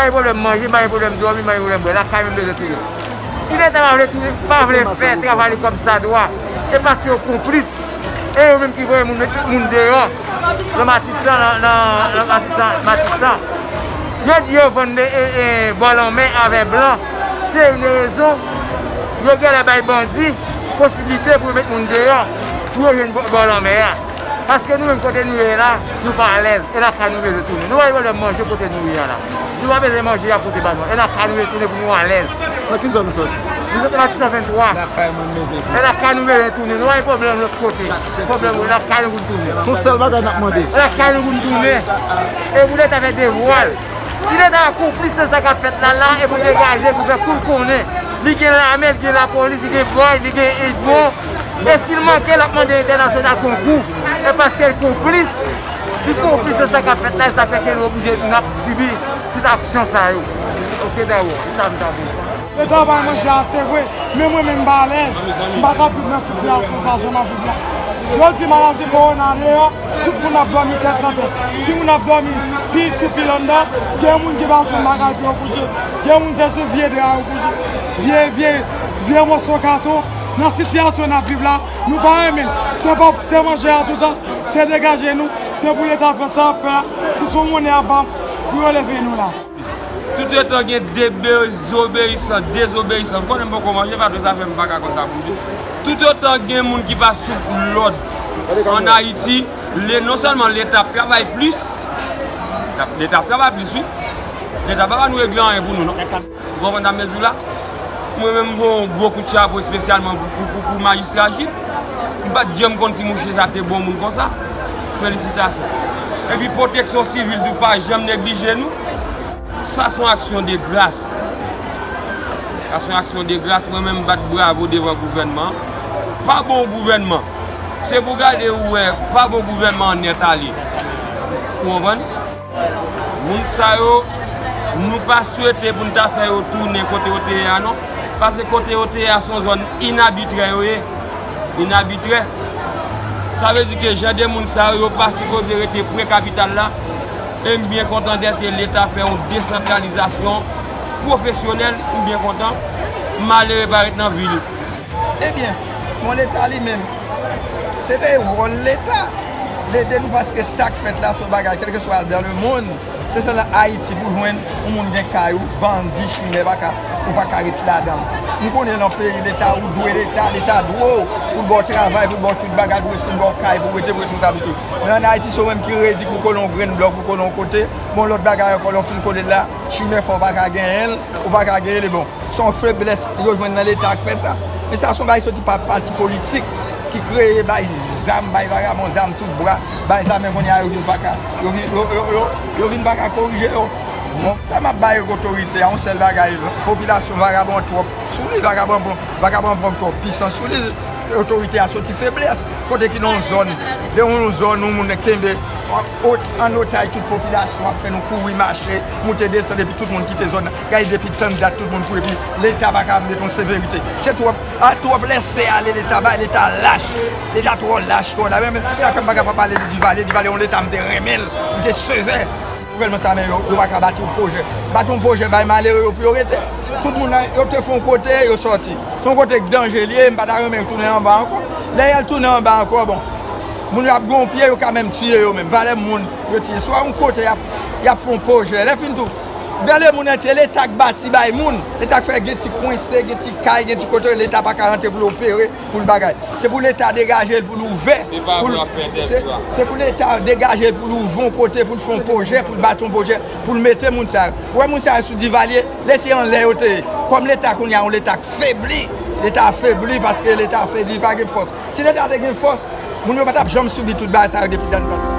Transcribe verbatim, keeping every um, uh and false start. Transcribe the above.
Pa gen pwoblèm manje, pa gen pwoblèm dòmi, pa gen pwoblèm bwè. Lakay mwen bezwen tounen. Si Leta pa vle tounen, pa vle fè travay li kòm sa dwa, e paske yo konplis. E yo menm ki voye moun, met moun deyò nan Matisan, nan, nan, nan Matisan, Matisan. Yo di yo vann de, e, e, bò lanmè avè blan. Se youn nan rezon yo genlè bay bandi posiblite pou yo met moun deyò, pou yo jwenn bò, bò lanmè a. Paske nou menm kote nou ye la, nou pa alèz. E lakay nou bezwen tounen. Nou pa gen pwoblèm manje kote nou ye a la. Nou pa bezwen manje y ap pote ba nou. E lakay nou bezwen tounen pou nou alèz. Nan ki zòn ou soti? Nou soti Matisan venntwa. Lakay mwen bezwen tounen. E lakay nou bezwen tounen. Nou pa gen pwoblèm lòt kote. Pwoblèm, e lakay nou pou nou tounen. Yon sèl bagay n ap mande. E lakay nou pou nou tounen. E pou Leta fè devwa l. Si Leta a konplis nan sa k ap fèt la, la, e pou degaje, pou fè kou l konnen. Li gen lame, li gen lapolis, li gen bòy, li gen idmo. E si l manke, l ap mande entènasyonal konkou. E paske l konplis, li konplis nan sa k ap fèt la, e sa fè ke nou oblije, n ap sibi tout aksyon sa yo. Oke, dawò, se sa m ta di. Leta bay manje ase vre, men mwen menm m pa alèz. M pa ka viv nan sitiyasyon sa jan m ap viv la. Yo di maladi kowona deyò, tout moun ap dòmi tèt nan tèt. Timoun ap dòmi pi sou pi anndan. Gen moun ki pa jwenn bagay pou yo kouche. Gen moun se sou vye dra yo kouche. Vye, vye, vye moso katon. Nan sitiyasyon n ap viv la, nou pa renmen l. Se pa pou te manje a toutan, se degaje nou. Se pou Leta fè sa ap fè a. Si se yon monnen y ap ban pou yo leve nou la. Toutotan gen dezobeyisan, dezobeyisans, ou konnen m poko manje, pa sa fè m pa ka konn sa pou m di. Toutotan gen moun ki pa sou lòd ann Ayiti, le, non sèlman Leta ap travay plis, Leta ap travay plis, wi. Leta pa ba nou regle anyen pou nou, non. Ou konprann sa m vle di w la? Mwen menm, m voye yon gwo kout chapo espesyalman pou, pou, pou, pou majistra Gilles. M pa t janm konn si mouche sa te bon moun konsa. Felisitasyon. Epi pwoteksyon sivil tou pa janm neglije nou. Sa se yon aksyon de gras. Sa se yon aksyon de gras. Mwen menm, m bat bravo devan gouvènman an. Pa bon gouvènman. Se pou gade ou wè, pa bon gouvènman an nèt ale. Ou konprann? Moun sa yo, nou pa swete pou n ta fè yo tounen kote yo te ye a, non. Paske kote yo te ye a, se yon zòn inabitrè yo ye. Inabitrè. Sa vle di ke jan de moun sa yo, yo pa sipoze rete pre kapital la. E m byen kontan dèske Leta fè yon desantralizasyon pwofesyonèl. M byen kontan. Malere pa ret nan vil. Ebyen, bon, Leta li menm, se te wòl Leta, l ede nou paske sa k fèt la se yon bagay, kèlkeswa dans le monde, se sèl nan Ayiti pou jwenn yon moun gen kay ou, bandi, chimè, pa ka, ou pa ka ret ladan l. M konnen nan peyi Leta, ou dwe Leta, Leta dwe w, pou l ba w travay, pou l ba w tout bagay, pou l ba w kay, pou w rete, pou responsablite. Men ann Ayiti, se ou menm ki redi pou kole yon grenn blòk, pou kole yon kote, bon, lòt bagay ankò, lè w fin kole l la, chimè fè w pa ka genyen l, ou pa ka genyen li, bon. Se yon feblès yo jwenn nan Leta k fè sa. Men sa se yon bagay soti pa pati politik ki kreye bay zam, bay vagabon zam tout bra, bay zam men kounye a yo vin pa ka, yo vin, yo, yo, yo, yo vin pa ka korije yo. Bon, sa m ap bay otorite a, yon sèl bagay, popilasyon vagabon twòp sou li, vagabon, vagabon pran twòp pisans sou li. Otorite a soti feblès. Kote ki nan yon zòn, de yon zòn, yon moun kenbe an, an otaj tout popilasyon ap fè nou kouri mache, moute desann, epi tout moun kite zòn nan. Gade depi tann dat tout moun kouri, epi Leta pa ka met yon severite. Se twòp, a twòp lèse ale Leta bay, Leta lach. Leta twò lach, twò lach. Men, men, sa fè m pa ka pa pale de Duvalier. Duvalier yon Leta m te renmen l, li te sevè. Gouvènman sa menm yo, yo pa ka bati yon pwojè. Bati yon pwojè bay malere yo pou yo rete. Tout moun nan, yo te fè yon kote, yo sòti. Se yon kote k danje li ye, m pa ta renmen tounen anba ankò. Lè y al tounen anba ankò, bon, moun yo ap gonfye, yo ka menm tiye yo menm. Valè moun yo tiye. Swa yon kote y ap, y ap fè yon pwojè. Lè fin tou, dan lemonn antye, Leta k bati bay moun. E sa k fè gen ti kwense, gen ti kay, gen ti kote Leta pa ka rantre pou l opere, pou l bagay. Se pou Leta degaje l, pou l ouvè. Se pa pou l ap fè tèt se, dwa. Se pou Leta degaje l, pou l ouvè yon kote, pou l fè yon pwojè, pou l bati yon pwojè, pou l mete moun sa yo. Ou wè moun sa yo sou Divalye, lè se anlè yo te ye. Kòm Leta kounye a, yon Leta k febli, Leta a febli, paske Leta a febli, li pa gen fòs. Si Leta te gen fòs, moun yo pa t ap janm sibi tout bagay sa yo depi dan tan.